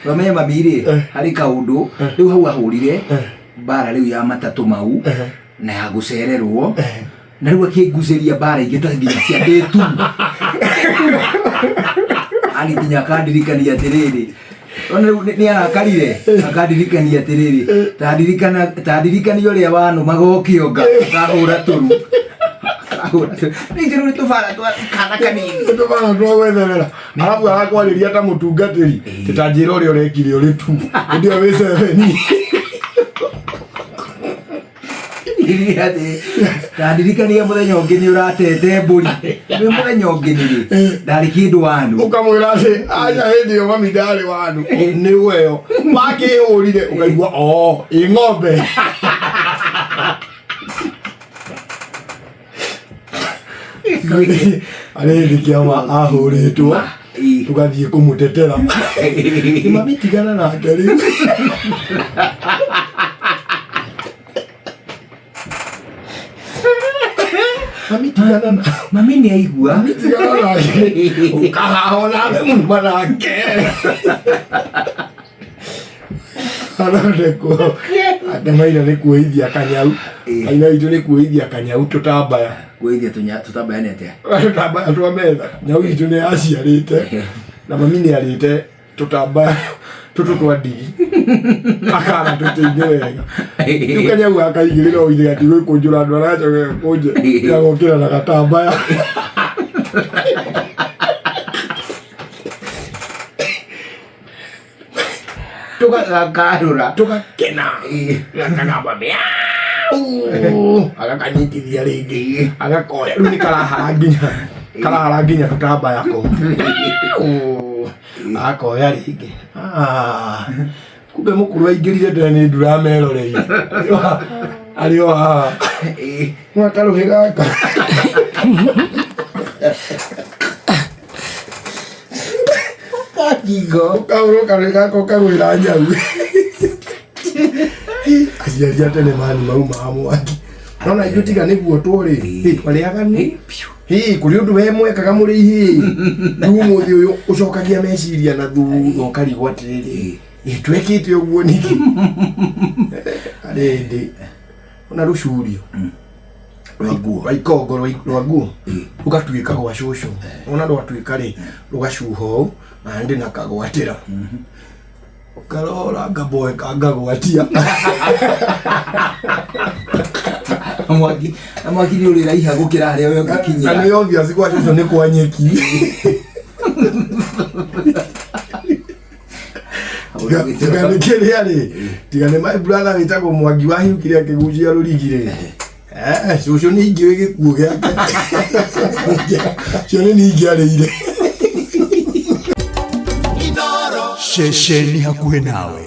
Wamenye mami rĩ, harĩ kaũndũ rĩu hau ahũrire mbara rĩu ya matatũ mau na ya gũcererwo, na rĩu akĩngucĩria mbara ingĩ ta nginya cia ndĩtu ani nginya akandirikania atĩrĩrĩ, ona rĩu nĩ arakarire akandirikania atĩrĩrĩ, tandirikana tandirikania ũrĩa wanũmaga ũkĩonga akahũra tũru, akahũra tũru. Rĩu rĩu tũbara twa kana kanini. Tũbara twa gwetherera, arabu arakwarĩria ta mũtungatĩri, ta njĩra ũrĩa ũrekire ũrĩ tu hĩndĩ ĩyo wĩ seveni. Ndandirikania mũthenya ũngĩ nĩ ũratete mbũri, nĩ mũthenya ũngĩ nĩ rĩ ndarĩ kĩndũ wanu. Ũkamwĩra atĩ aca, hĩndĩ ĩyo mami ndarĩ wanu, nĩ weyo wakĩhũrire ũkaigua o ĩ ng'ombe. Arĩ hĩndĩ kĩama ahũrĩtwo, tũgathiĩ kũmũtetera, mami tigana nake rĩu. Mami tigana na Mami nĩ aigua. Tigana nake, ũkahaha nawe muma nake athondekwo atemaira nĩ kuoithia kanyau. Aina itũ nĩ kuoithia kanyau tũtambaya. Kuoithia tũtambaya nĩ atĩa? Tũtambaya twa metha. Nyau itũ nĩ yaciarĩte na mami nĩ arĩte tũtambaya tũtũ twa ndigi akara tũtĩ-inĩ wega. Rĩu kanyau gakaigĩrĩra o ithe gatigwĩkũnjũra, andũ aracoka gakũnje gagokĩra na gatambaya. Tũgagakarũra. Tũgakena, gakagamba miau, agakanyitithia rĩngĩ, agakoya. Rĩu nĩ karahara nginya, karahara nginya tũtambaya kũu, agakoya rĩngĩ. Ah, kumbe mũkũrũ aingĩrire tene nĩ ndura meroreire arĩ o haha mwakarũhĩ gaka. Kagingo. Ũkahũrwo karũhĩ gaka ũkagwĩra nyau. Aciari a tene mani mau ma mwaki nona ithuĩ tiga nĩguo tũrĩ twarĩaga nĩ hĩ kũrĩ ũndũ we mwekaga mũrĩ ihĩ. Rĩu ũmũthĩ ũyũ ũcokagia meciria na thutha ũkarigwo atĩrĩrĩ, ĩ twekĩte ũguo nĩkĩ? Arĩ hĩndĩ ona rũcurio rwa nguo. Rwa ikongo rwa nguo rũgatuĩka gwa cũcũ, ona rwatuĩka rĩ rũgacuha ũũ na ndĩ na kagwatĩra ũkarora ngaboeka ngagwatia. Mwaki na mwaki nĩ ũrĩ raiha gũkĩra harĩa we na ũngĩkinyĩra. Nĩ obvious gwa cũcũ nĩ kwa nyeki. Tiga nĩ kĩrĩa rĩ, tiga nĩ my brother wĩtagwo Mwangi wahiũkire akĩgucia rũrigi rĩ. Eh, cũcũ nĩ ingĩũĩ gĩkuũ gĩake cio nĩ ningĩarĩire. Ceceni hakuhĩ nawe.